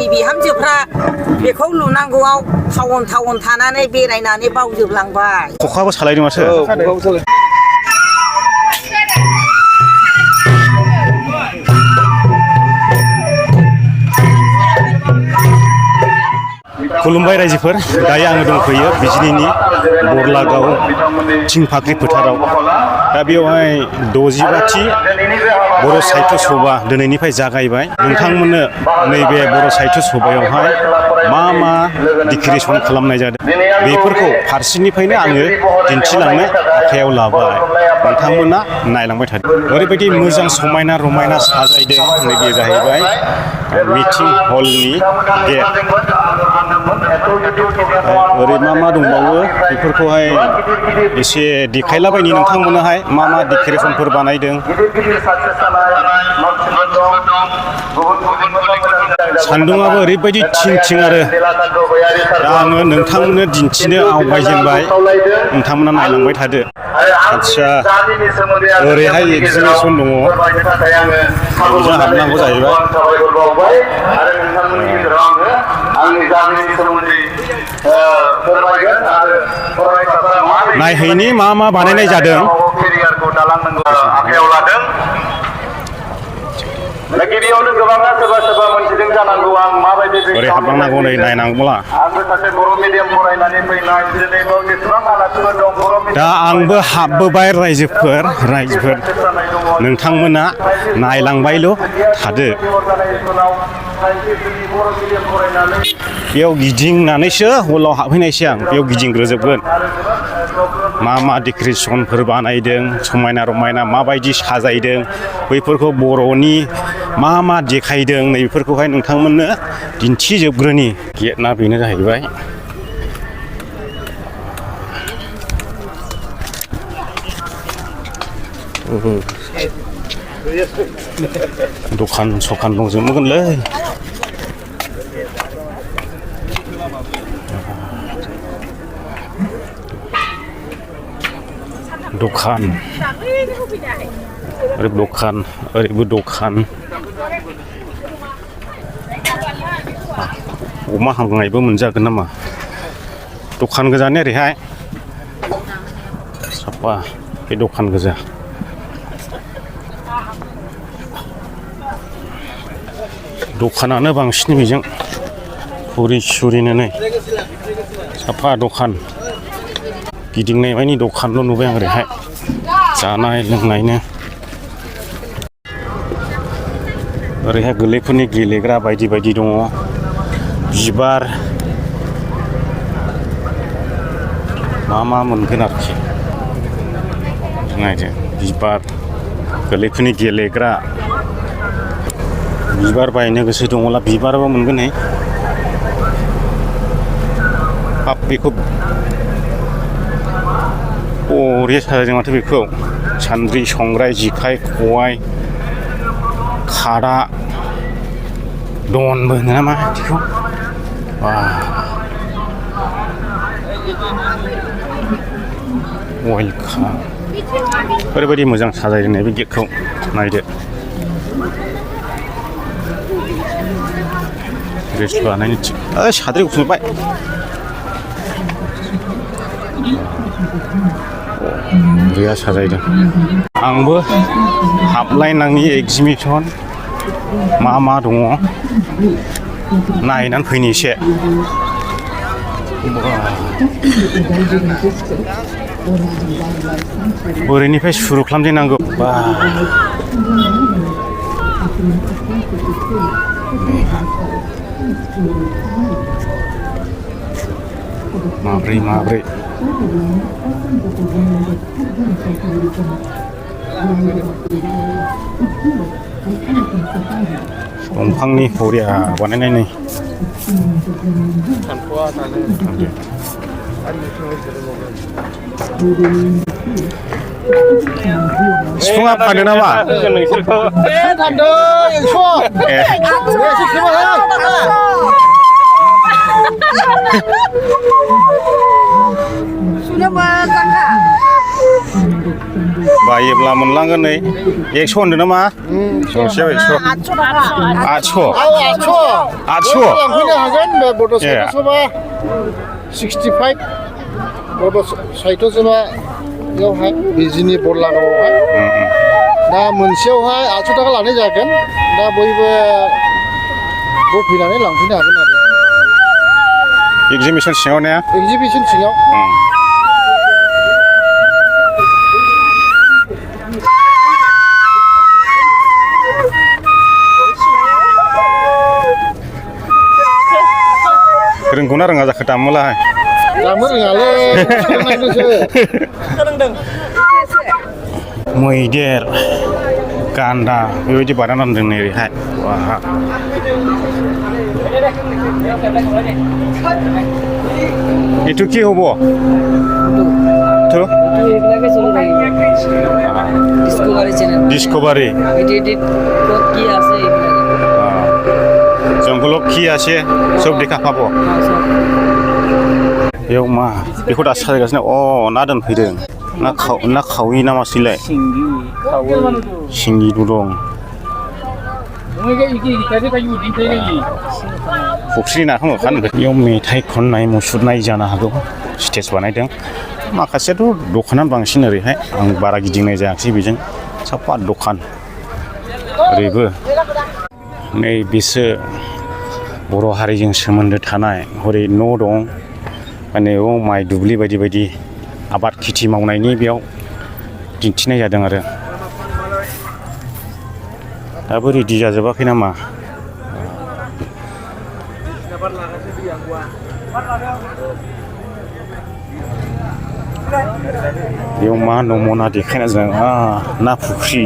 जोंनि बिहामजोफ्रा बेखौ लुनांगौआव टाउन थानानै बेरायनानै बावजोबलांबाय। खखाबो सालायदों माथो। खुलुमबाय रायजोफोर, दायो आङो दंफैयो बिजनीनि बरलागाव थिंफाख्रि फोथाराव। दा बेवहाय 65थि बर' साहित्य सभा दिनैनिफ्राय जागायबाय। नोंथांमोननो नैबे बर' साहित्य सभायावहाय मा डिक्लेरेसन खालामनाय जादों बेफोरखौ फारसेनिफ्रायनो आङो दिन्थिलांनो आखायाव लाबाय। नोंथांमोना नायलांबाय थादों। ओरैबायदि मोजां समायना रमायना साजायदों। नैबे जाहैबाय मिटिं हलनि गेट। ओरै मा दंबावो बेफोरखौहाय एसे देखायलाबायनि नोंथांमोननोहाय मा डिक्लेरेसनफोर बानायदों। सान्दुङाबो ओरैबायदि थिं आरो दा आङो नोंथांमोननो दिन्थिनो आवगायजेनबाय। नोंथांमोना नायलांबाय थादो। आदसा ओरैहाय एक्जिबिसन दङ, बेजों हाबनांगौ जाहैबाय। नायहैनि मा बानायनाय जादों। आखायाव लादों। गिबियावनो गोबाङा सोरबा मोनथिदों जानांगौ आं माबायदि ओरै हाबलांनांगौ नै नायनांगौला। आंबो सासे बर' मिडियाम फरायनानै फैनाय दिनैबो बेसेबां आलासिफोर दं बर' दा आंबो हाबबोबाय रायजोफोर नोंथांमोना नायलांबायल' थादो। बेयाव गिदिंनानैसो हलाव हाबहैनायसै आं। बेयाव गिदिंग्रोजोबगोन। मा डिक्लेरेसनफोर बानायदों, समायना रमायना माबायदि साजायदों, बैफोरखौ बर'नि मा देखायदों, नैबेफोरखौहाय नोंथांमोननो दिन्थिजोबग्रोनि। गेटना बेनो जाहैबाय। दखान सखान दंजोबोगोनलै। दखान ओरैबो दखान। अमा हांनायबो मोनजागोन नामा? दखान गोजाने ओरैहाय साफा। बे दखान गोजा। दखानानो बांसिन बेजों फुरि सुरिनो नै साफा दखान। गिदिंनाय मानि दखानल' नुबाय आं ओरैहाय। जानाय लोंनायनो ओरैहाय गोरलैफोरनि गेलेग्रा बायदि दङ। बिबार मा मोनगोन आरोखि। नायदो बिबार, गोरलैफोरनि गेलेग्रा। बिबार बायनो गोसो दङब्ला बिबाराबो मोनगोन नै। हाब बेखौ बरिया साजायदों माथो बेखौ। सान्द्रि संग्राय जेखाइ खबाइ खादा दनबो होनो नामा बिदिखौ। वेलकाम। ओरैबायदि मोजां साजायदों बे गेटखौ नायदो। ड्रेस बानायनो थिग। साद्रि गुफुरबाय। बरिया साजायदों। आंबो हाबलायनाङि एक्जिबिसन मा दङ नायनानै फैनि एसे। बोरैनिफ्राय सुरु खालामजेननांगौ। माब्रै दंफांनि बरिया बानायनाय नै। सिफुङा फानो नामा? Sudah makan kak? बायोब्ला मोनलांगोन नै 100 होनदों नामा जौसेयाव 100 800 800 लांफैनो हागोन बड' साहित्य सभा 65 बड' साहित्य सभा बेयावहाय बिजिनि बरलागावआवहाय दा मोनसेयावहाय 800 थाखा लानाय जागोन दा बयबो फैनानै लांफैनो हागोन आरो एग्जिबिशन सिङाव ने एग्जिबिशन सिङाव रोंगौना रोङा जाखो दामोलाय दामनो रोङालै फोरोंदों मैदेर गान्दा बेबायदि बानायना दोनदों नै ओरैहाय itu কি হব তো ডিসকভারি কি আছে জঙ্গলত কি আছে সব দেখা পাব बेयाव मा बेखौ दा साजायगासिनो ना दोनफैदों ना खावै ना मासैलाय सिंगिबो दं फुख्रि नाखौ नुखानो बेयाव मेथाइ खननाय मुसुरनाय जानो हागौ स्टेज बानायदों माखासेयाथ' दखानानो बांसिन ओरैहाय आं बारा गिदिंनाय जायाखै बेजों साफा दखान ओरैबो नै बिसोर बर' हारिजों सोमोन्दो थानाय हरै न' दं माने माइ दुब्लि बायदि बायदि आबाद खेथि मावनायनि बेयाव दिन्थिनाय जादों आरो दाबो रेडि जाजोबाखै नामा बेयाव मा नमुना देखायना जों ना फुख्रि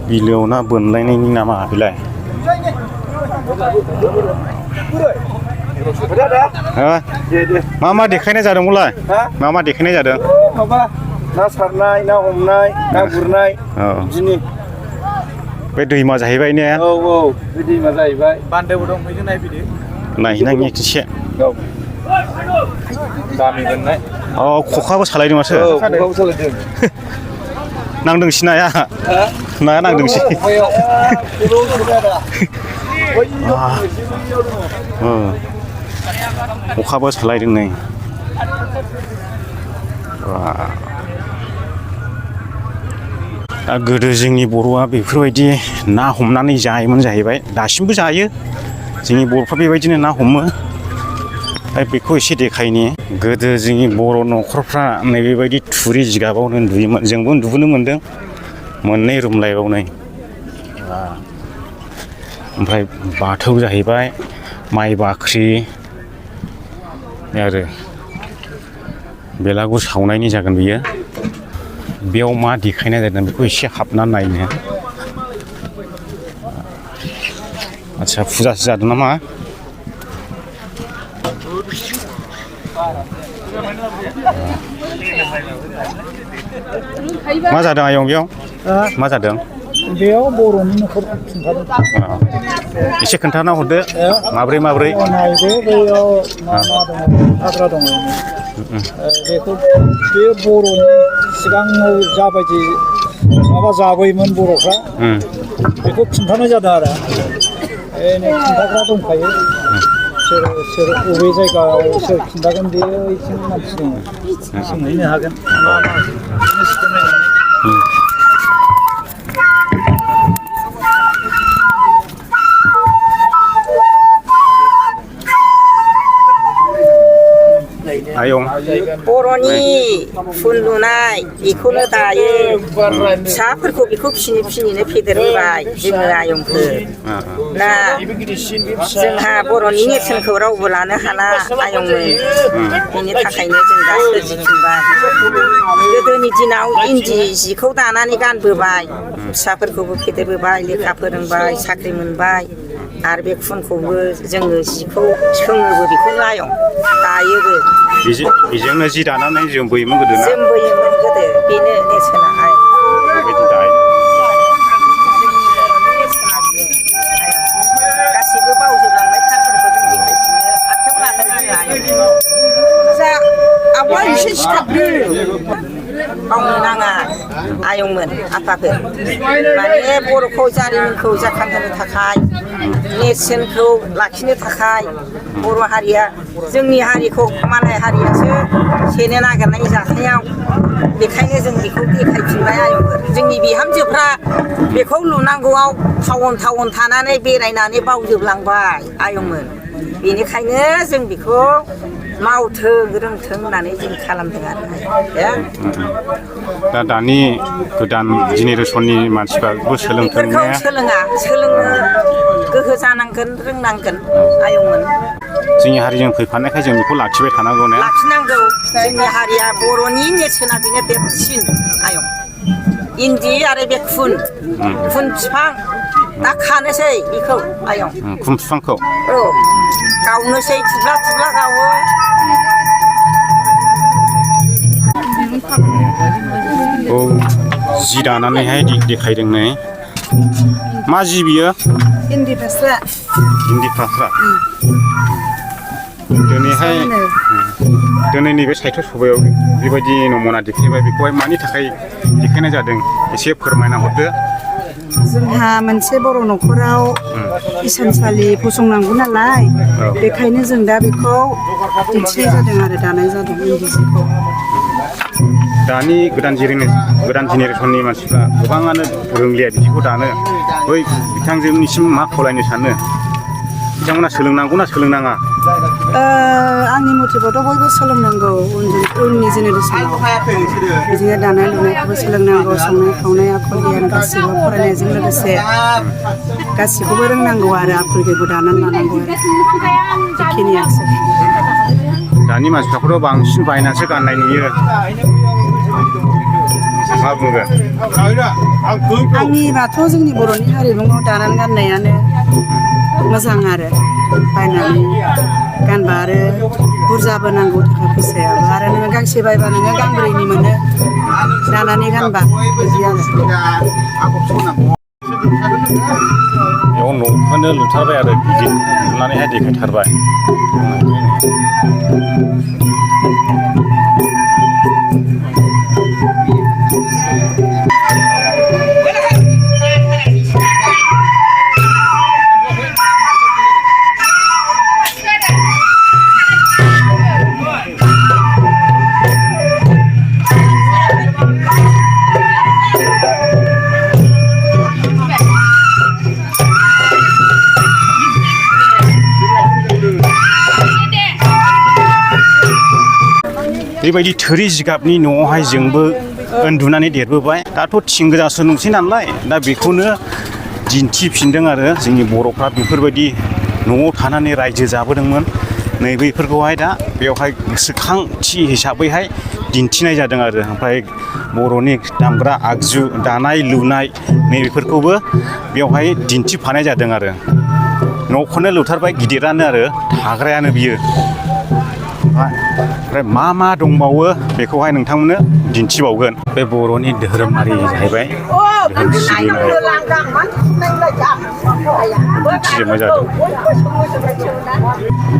बिलोआव ना बोनलायनायनि नामा बेलाय मा देखायनाय जादोंमोनलाय मा देखायनाय जादों माबा ना सारनाय ना हमनाय ना गुरनाय बिदिनि बे दैमा जाहैबाय ने औ बे दैमा जाहैबाय बान्दोबो दं फैदो नायफैदो नायहैनायनि एसे गामि दोननाय खखाबो सालायदों माथो खखाबो सालायदों नांदोंसि नाया नांदोंसि अखाबो सालायदों नै गोदो जोंनि बर'आ बेफोरबायदि ना हमनानै जायोमोन जाहैबाय दासिमबो जायो जोंनि बर'फ्रा बेबायदिनो ना हमो बेखौ एसे देखायनि गोदो जोंनि बर' न'खरफ्रा नैबेबायदि थुरि जिगाबावनो उन्दुयोमोन जोंबो उन्दुबोनो मोन्दों मोननै रुम लाइफआवनो ओमफ्राय बाथौ जाहैबाय माइ बाख्रि आरो बेलागुर सावनायनि जागोन बियो बेयाव मा देखायनाय जादों बेखौ एसे हाबना नायनो आच्छा फुजासो जादों नामा मा जादों आयं बेयाव मा जादों बेयाव बर'नि न'खर खिन्थादों एसे खोन्थाना हरदो माब्रै नायदो बैयाव मा दङ हाग्रा दङ बेखौ बे बर'नि सिगाङाव जाबायदि माबा जाबोयोमोन बर'फ्रा बेखौ खिन्थानाय जादों आरो खिन्थाग्रा दंखायो सोर बबे जायगायाव सोर खिन्थागोन बेयो एसे मानसि दङ सोंहैनो हागोन मा जिनिसखौ नायनानै आयं बर'नि फुल लुनाय बेखौनो दायो फिसाफोरखौ बेखौ फिसिनो फेदेरबोबाय जोङो आयंफोर ना जोंहा बर'नि नेरसोनखौ रावबो लानो हाला आयंमोन बेनि थाखायनो जों दा सोरजिफिनबाय गोदोनि दिनाव इन्दि जिखौ दानानै गानबोबाय फिसाफोरखौबो फेदेरबोबाय लेखा फोरोंबाय साख्रि मोनबाय आरो बे खुनखौबो जोङो जिखौ सोङोबो बेखौनो आयं दायोबो बेजोंनो जि दानानै जोमबोयोमोन गोदो ना जोमबोयोमोन गोदो बेनो नेरसोना आयं बेबायदि दायो गासिबो बावजोबलांबाय थारफोरखौ जों देखायफिननो आखायाव लादों आयं जा आवा एसे सिथाबदो बावनो नाङा आयंमोन आफाफोर माने बर'खौ जारिमिनखौ जाखांहोनो थाखाय नेरसोनखौ लाखिनो थाखाय बर' हारिया जोंनि हारिखौ मालाय हारियासो सेनो नागिरनाय जाथायाव बेखायनो जों बेखौ देखायफिनबाय आयंफोर जोंनि बिहामजोफ्रा बेखौ लुनांगौआव टाउन थानानै बेरायनानै बावजोबलांबाय आयंमोन बेनिखायनो जों बेखौ मावथों रोंथों होननानै जों खालामदों आरो दा दानि गोदान जेनेरेसननि मानसिफ्राबो सोलोंथों बेफोरखौ सोलोंनो गोहो जानांगोन रोंनांगोन आयंमोन जोंनि हारिजों फैफानायखाय जों बेखौ लाखिबाय थानांगौ ने लाखिनांगौ जोंनि हारिया बर'नि नेरसोना बेनो देरसिन आयं इन्दि आरो बे खुन बिफां दा खानोसै बेखौ आयं खुन बिफांखौ औ गावनोसै थुब्ला गावो औ जि दानानैहाय देखायदों नै मा जि बियो इन्दि फास्रा दिनै नैबे साहित्य सभायाव बेबायदि नमुना देखायबाय बेखौहाय मानि थाखाय देखायनाय जादों एसे फोरमायना हरदो जोंहा मोनसे बर' न'खराव इसानसालि फसंनांगौ नालाय बेखायनो जों दा बेखौ दिन्थिनाय जादों आरो दानाय जादों इन्दि जिखौ दानि गोदान जेनेरेसननि मानसिफ्रा गोबाङानो रोंलिया बिदिखौ दानो बै बिथांजोनिसिम मा खावलायनो सानो बिथांमोना सोलोंनांगौ ना सोलोंनाङा आंनि मथेबाथ' बयबो सोलोंनांगौ उननि जेनेरेसनाव बिदिनो दानाय लुनायखौबो सोलोंनांगौ संनाय खावनाय आखल गियान गासिबो फरायनायजों लोगोसे गासिखौबो रोंनांगौ आरो आखल गियानखौ दानानै लानांगौ आरो बेखिनियानोसै दानि मानसिफ्राखौथ' बांसिन बायनानैसो गाननाय नुयो मा बुंगोन आंनिबाथ' जोंनि बर'नि हारिमुआव दानानै गाननायानो मोजां आरो बायनानै गानबा आरो बुरजाबो नांगौ थाखा फैसायाबो आरो नोङो गांसे बायबा नोङो गांब्रैनि मोनो दानानै गानबा बिदि आरो बेयाव न'खौनो लुथारबाय आरो गिदिर लुनानैहाय देखायथारबाय बेबायदि थोरि जिगाबनि न'आवहाय जोंबो उन्दुनानै देरबोबाय दाथ' थिं गोजासो नुसै नालाय दा बेखौनो दिन्थिफिनदों आरो जोंनि बर'फ्रा बेफोरबायदि न'आव थानानै रायजो जाबोदोंमोन नैबेफोरखौहाय दा बेवहाय गोसोखांथि हिसाबैहाय दिन्थिनाय जादों आरो ओमफ्राय बर'नि दामग्रा आगजु दानाय लुनाय नैबेफोरखौबो बेवहाय दिन्थिफानाय जादों आरो न'खौनो लुथारबाय गिदिरानो आरो थाग्रायानो बियो ओमफ्राय मा दंबावो बेखौहाय नोंथांमोननो दिन्थिबावगोन बे बर'नि धोरोमारि जाहैबाय धोरोम सिबिनाय दिन्थिजोबनाय जादों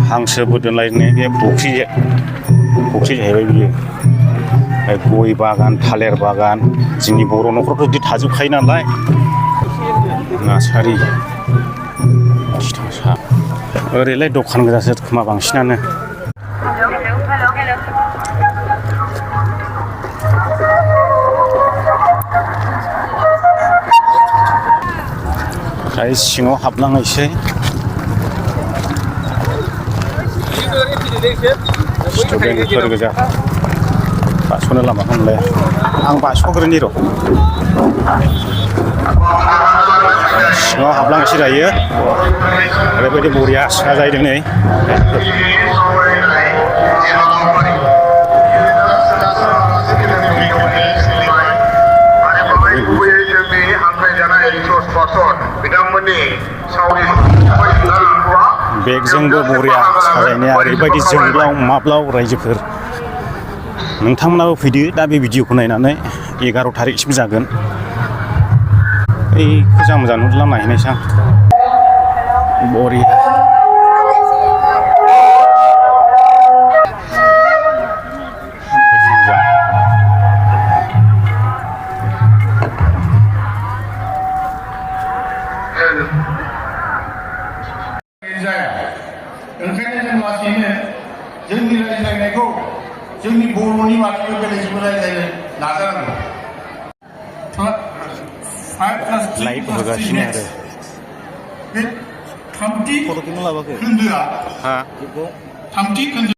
हांसोबो दोनलायनाय बे फुख्रि जाहैबाय बियो गय बागान थालिर बागान जोंनि बर' न'खरावथ' बिदि थाजोबखायो नालाय नार्सारि खिथासा ओरैलाय दखान गोजासो खोमा बांसिनानो ओमफ्राय सिङाव हाबलांनायसै स्टुडेन्टफोर गोजा बारस'नो लामाखौ मोनलाया आं बारस'ग्रोनि र' सिङाव हाबलांसै दायो ओरैबायदि बरिया साजायदों नै बेगजोंबो बरिया साजायनाया ओरैबायदि जोंब्लाव माब्लाव रायजोफोर नोंथांमोनाबो फैदो दा बे भिडिअखौ नायनानै 11 थारिखसिम जागोन ओइ मोजां नुदोंला नायहैनायसां बरिया ओंखायनो जों लासैनो जोंनि रायज्लायनायखौ जोंनि बर'नि माथायाव बेलेगजोंबो रायज्लायनो नाजानांगौ लाइभ होगासिनो आरो बे थामथि खोन्दोआ